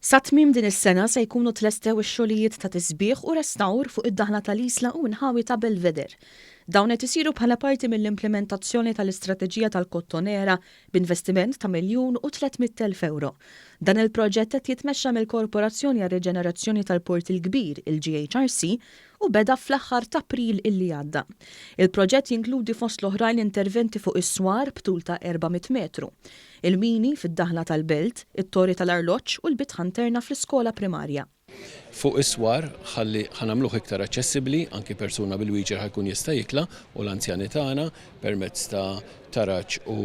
Sa tmiem din is-sena se jkunu tlestew ix-xogħlijiet ta' tisbiħ u restawr fuq id-daħla tal-Isla u inħawi ta' Belvedere. Dawn qed isiru bħala parti mill-implimentazzjoni tal-istrateġija tal-Kottonera b'investiment ta' 1,300,000 ewro. Dan il-proġett qed jitmexxa mill-Korporazzjoni għar-Riġenerazzjoni tal-Port il-Kbir, il-GHRC, u beda fl-aħħar t'April illi għadda. Il-proġett jinkludi fost l-oħrajn interventi fuq is-swar b'tul ta' 400 metru, il-mini fid-daħla tal-belt, it-torri tal-arloġġ u l-bitħa interna fl-iskola primarja. Fuq is-swar ħalli ħa nagħmluh iktar aċċessibbli, anki persuna bil-wheelchair ħa jkun jista' jitla' u l-anzjani tagħna permezz ta' taraġ u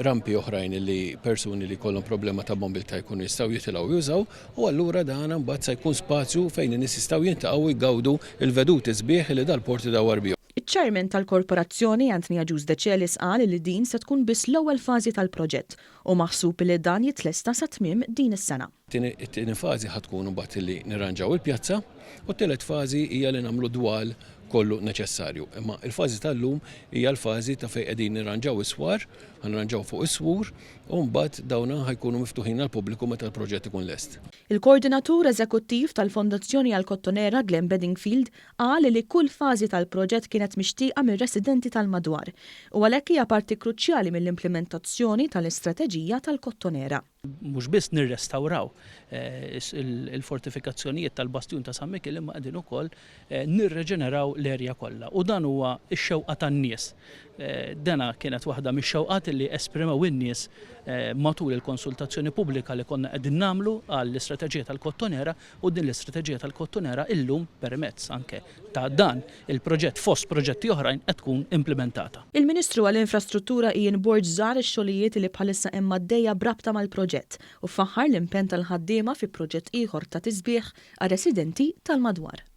rampi oħrajn li persuni li jkollhom problema ta' mobilità jkunu jistgħu jitilgħu u jużaw u allura dan imbagħad se jkun spazju fejn in-nies jistgħu jiltaqgħu u jgawdu l-veduti sbieħ li dal-port idawwar bihom. Iċ-Chairman tal-Korporazzjoni, Anthony Agius Decelis qal li din se tkun biss l-ewwel fażi tal-proġett u maħsub li dan jitlesta sa tmiem din is-sena. It-tieni fażi ħa tkun imbagħad li nirranġaw il-pjazza u t-tielet fażi hija li nagħmlu dwal kollu neċessarju. Imma l-fażi tal-lum hija l-fażi ta' fejn qegħdin nirranġaw is-swar, ħa nirranġaw fuq is-swur u mbagħad dawna ħa jkunu miftuħin għall-pubbliku meta l-proġett ikun lest. Il-Koordinatur Eżekuttiv tal-Fondazzjoni għall-Kottonera Glenn Bedingfield qal li kull fażi tal-proġett kienet mixtieqa mir-residenti tal-madwar u għalhekk hija parti kruċjali mill-implimentazzjoni tal-istrateġija tal-Kottonera. Mhux biss nirrestawraw il-fortifikazzjonijiet tal-Bastjun ta' San Mikiel imma qegħdin ukoll nirreġeneraw l-erja kollha u dan huwa x-xewqa tan-nies. Dena kienet waħda mix-xewqat li esprimew in-nies matul il-konsultazzjoni pubblika li konna qegħdin nagħmlu għall-istrateġija tal-Kottonera u din l-istrateġija tal-Kottonera illum permezz anke ta' dan il-proġett fost proġetti oħrajn qed tkun implimentata. Il-Ministru għall-Infrastruttura Ian Borg żar ix-xogħlijiet li bħalissa hemm għaddejja b'rabta mal-proġett u faħħar l-impenn tal-ħaddiema fi proġett ieħor ta' tisbiħ għar-residenti tal-madwar.